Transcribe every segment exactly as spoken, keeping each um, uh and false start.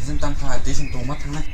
Jin tam kha, tei sing tongma thangnai.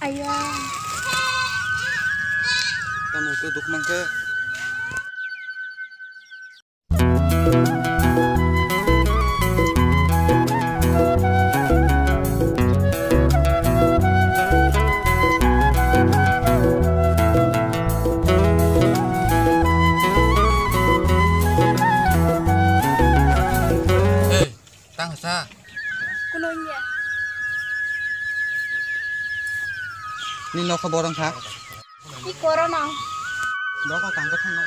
Aya. Tamo to dukman khe. Hey, tang sa. Kuno ya. Ni nokha borong kha. Ki korona. Nokha tang kha thang.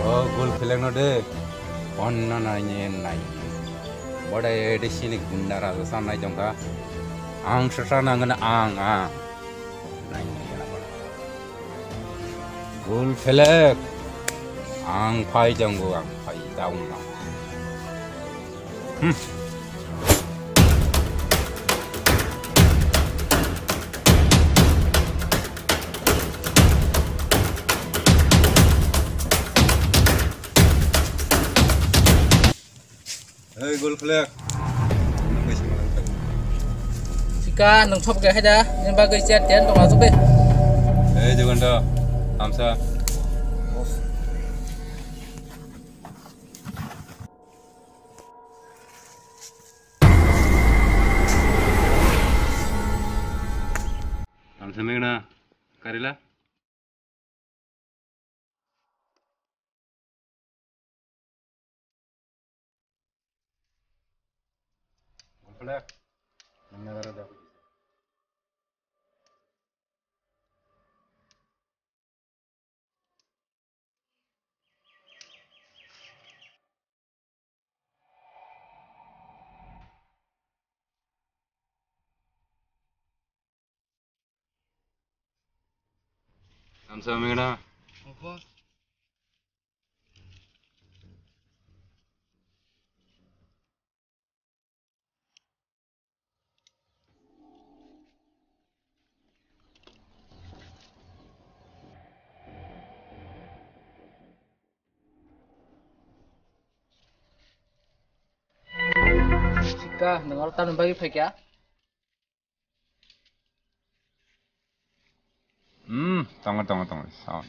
O gol pheleng no de. Onna nai nai. Bode ede sini gunda raja sa nai jongka. Ang sasa nangan ang ang. Gul phelek. Ang phai janggo, ang phai daung na. Hmm. Hei, gol khlek. Sika, nwng thop khe haida, nini bagwi chair tent tong asuk de. Hei, Joganta, tamsa. Tamsa megna, karila. Tamsa megna. Oho. Sika, nwng oro tamni bagwi phaikha? Hmm, tongo, tongo, tongo, sound.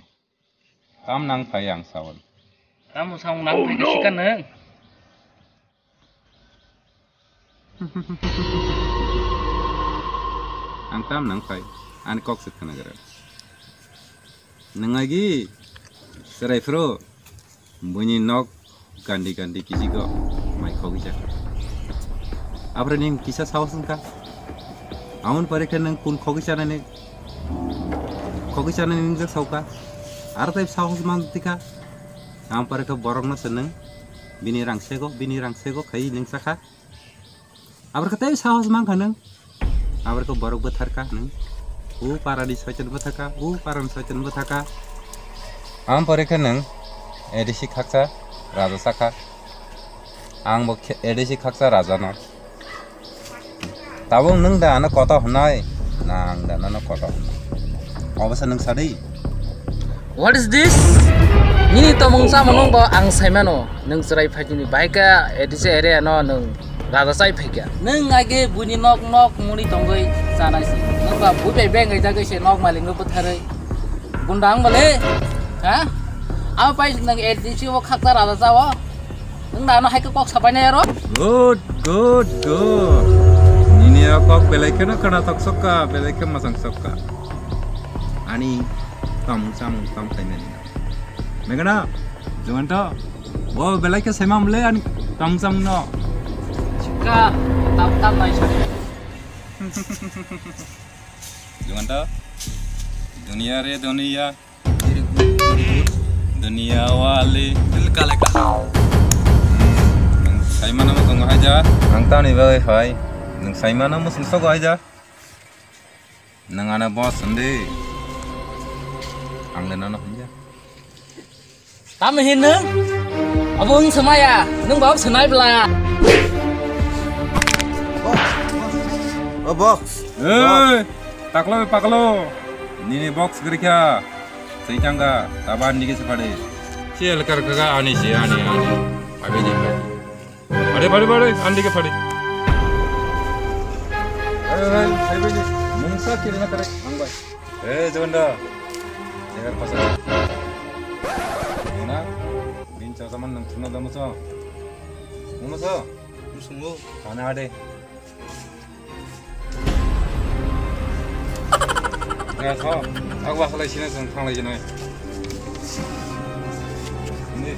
Tam nang phai ang sound. Tamo sound nang phai sika nwng? Ang tam nang phai, ani kok se khna gra. Nwng agi chwrai phuru buini nok gandi gandi kisi go mai khogwi jakha. Aphre ning kisa sahos wngkha. Amon pore khe nwng kun khogwi chanani, khogwi chanani wngjak sauka. Aro tai sahos man tika. Amon pore khe borok no se nwng bini rang sego, bini rang sego khai nwng chakha. Abar khe tei sahos mankha nwng. Abar khe borok bwtharkha nwng. U parani soitan bwtharkha, u parani soitan bwtharkha. Am pore khe nwng A D C khaksa raja sakha. Ang bo khe A D C khaksa raja no. Tabuk nwng da ano koto hwnai, na ang da nono koto hwnai. Obo se nwng sadi. What is this? Nini tomung chamung bo ang saimano. Nwng chwrai phaikini bai khe A D C area no nwng raja chai phaikha. Nwng age buini nok nok muni tongwi chanai se. Nwng ba bui bai beng gai jagwi se nok malik no bwtharwi. Gunda ang bole. Ha? Ang pai nwng A D C o khakta raja chao. Nwng da no hai khe kok sapai nai aro. Good, good, good. Ya kok belai kheno khwnathok sokka, belai khe mwchang sokka. Ani tamung chamung tam khainani. Megana, Jumanta, bo belai khe saima mle ani tamung chamung no. Sika, tam tam nai sari. Jumanta, dunia re dunia. Dunia wali. Dil kale kale. Nwng saimano mo tongo haja. Ang tani bagwi hai. Nwng saimano mo sumsogo haja. Nwng ano boss hindi. Ang le nono hinja. Tam hin nwng? Abo wng samaya. Nwng bab sanai bla. Oh, boss. Hey, taklo paklo. Nini box giri kha. Seichanga, taban digi se phade. Sial kar kaga ani si ani ani. Abi di phade. Phade phade phade, an digi phade. Hey, hey, hey, hey, mungsa kiri na kare, ang bai. Hey, Joganda. Jagar pasal. Muna, bin chasaman nang thuna damu so. Muna so. Musungo. Ana ade. Ya, tho. Aku bakal sini sang thang lagi nai. Ini.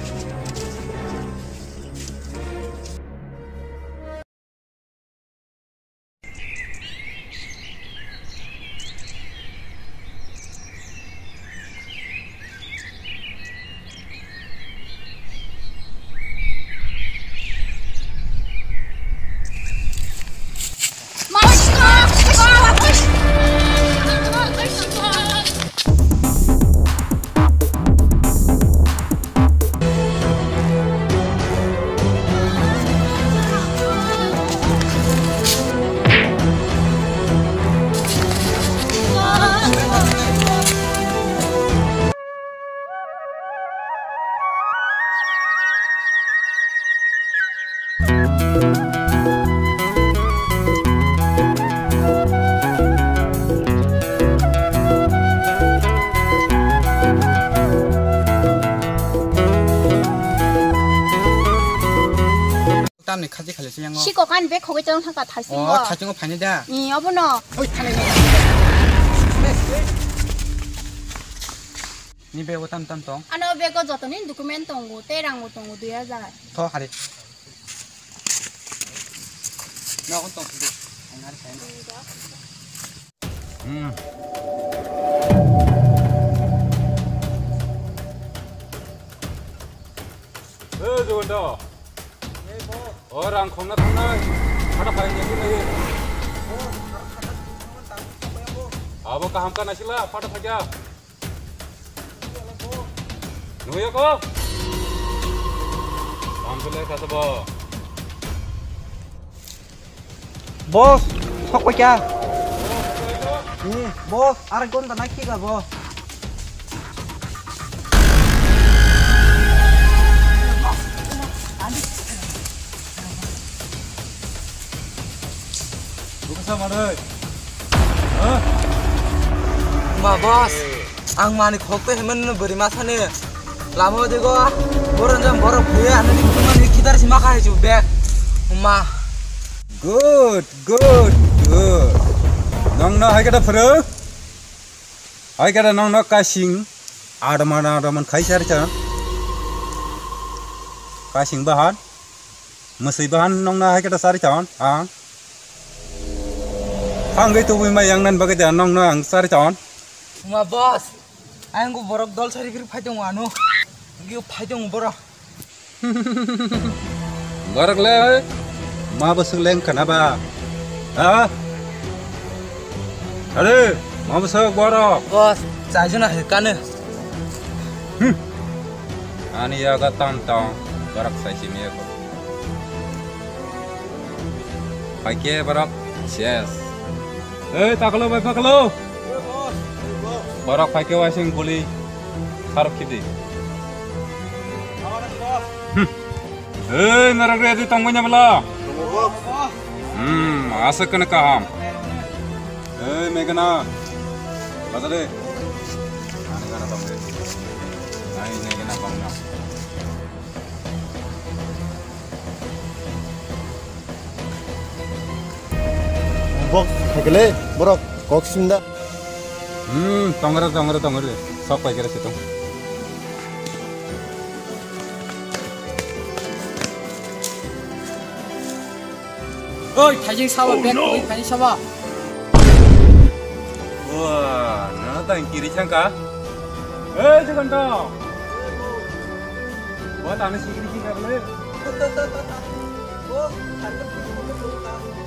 Tamni khachi khali se yango. Si kokan be khogoi tong thangka thaising o. Thaising o phaini da. Ni obo no. Oi, thani ni. Ni bego tam tam tong. Ano bego joto ni document tongo, tei rango tongo dui hajar. Tho hari. No, on tong sidi. Ang hari sai. Hmm. Eh, Joganda. O rang khongna thangnai. Photo khainai khe nai. Abo kaham ka naisila, photo khaikha. Nungya ko? Bang belai kasa bo. Boss, sok paikha. Eh, boss, arak gonta nai khe ga bo. Buksa manoi. Hah? Ma boss, ang mani khok te hemen no beri masani. Lama o digo, borok jang borok phuya, ano di kumani kidar si maka hai chu bek. Ma. Good, good, good. Nong no hai kata phuru? Hai kata nong no kasing. Adaman, adaman khai sar chan. Kasing bahan. Mwswi bahan nongno hai khe ta chari chon ang. Thangwi tubui mai yang nan bagwi da nongno ang chari chon. Ma boss, ang go borok dol sari phir phai tongo ano. Gyo phai tongo borok. Borok le ma bwswk leng khana ba? Ha? Are, ma bwswk borok? Boss, chai jona hai kane. Hmm. Ani yaga tam tam borok sai simi ko. Paike borok ses. Ei, takalo bai pakalo. Borok paike waising guli sarok khidi. Hmm. Ei, norok ready tongmani bwla. Hmm, aswk kene kaham. Ei, Megana. Baja de. Ani gana tong de. Ai, Megana tong na. Bok, haikele, borok, kok simda. Hmm, tongre, tongre, tongre. Sok paikere situng. Oi, thaijing saba, bag koi thaijing saba. Wah, nana tang kiri changka. Eh, Jaganta. Wah, tani sikiri sikiri le.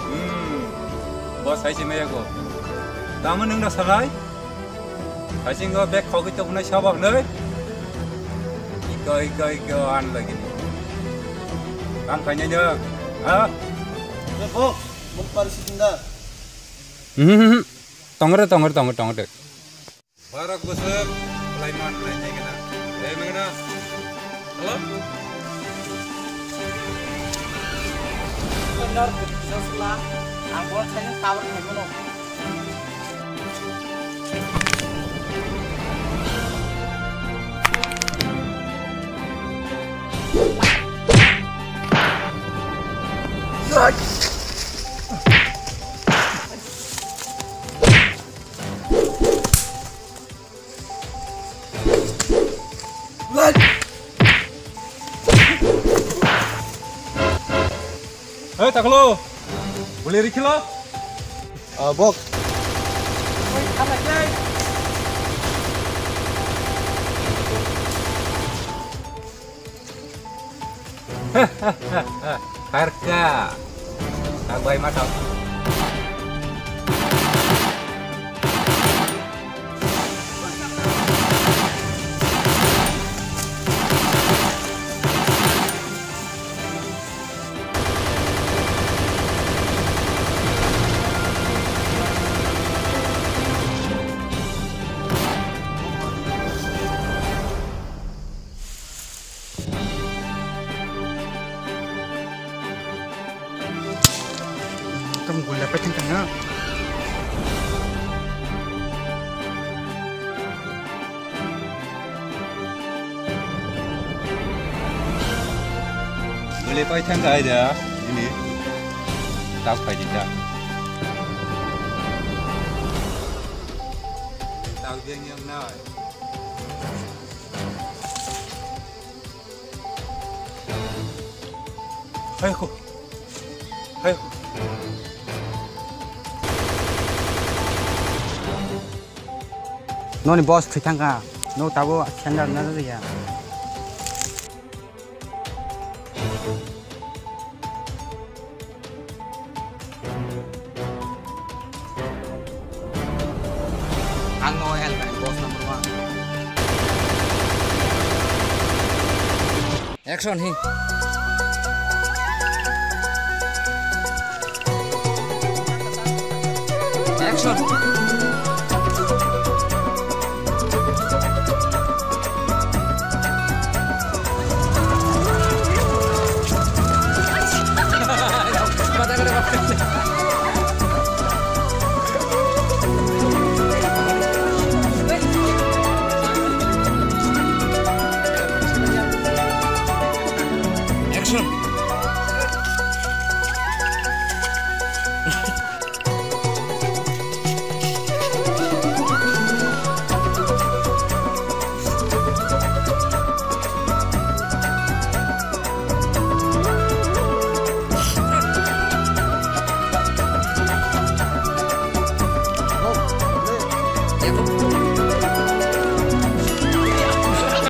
Hmm. Boss hai sini aku. Tama nung dah salai. Hai sini bag kau kita punai saba nai. Iko, iko, iko, an lagi ni. Tang kanya je. Ha? Bok, bok parisi sinda. Hmm. Tongre, tongre, tongre, tongre. Barak bosok, Sulaiman, naik naik na. Eh, mana? Halo? Benar, sesula. Aku saya kabar kamu no. Hei, taklo. Boleh rikilo. Ah, bok. Harka. Tagbai matau. Kamu gula pa tengkang na. Gule pai thang kai da, ini. Tak pai di da. Tak dia yang nai. Hai ko. Hai ko. Noni boss thwi thangkha. No tabo sender na ya. Ang no help, boss number one. Action hi. Action. Action.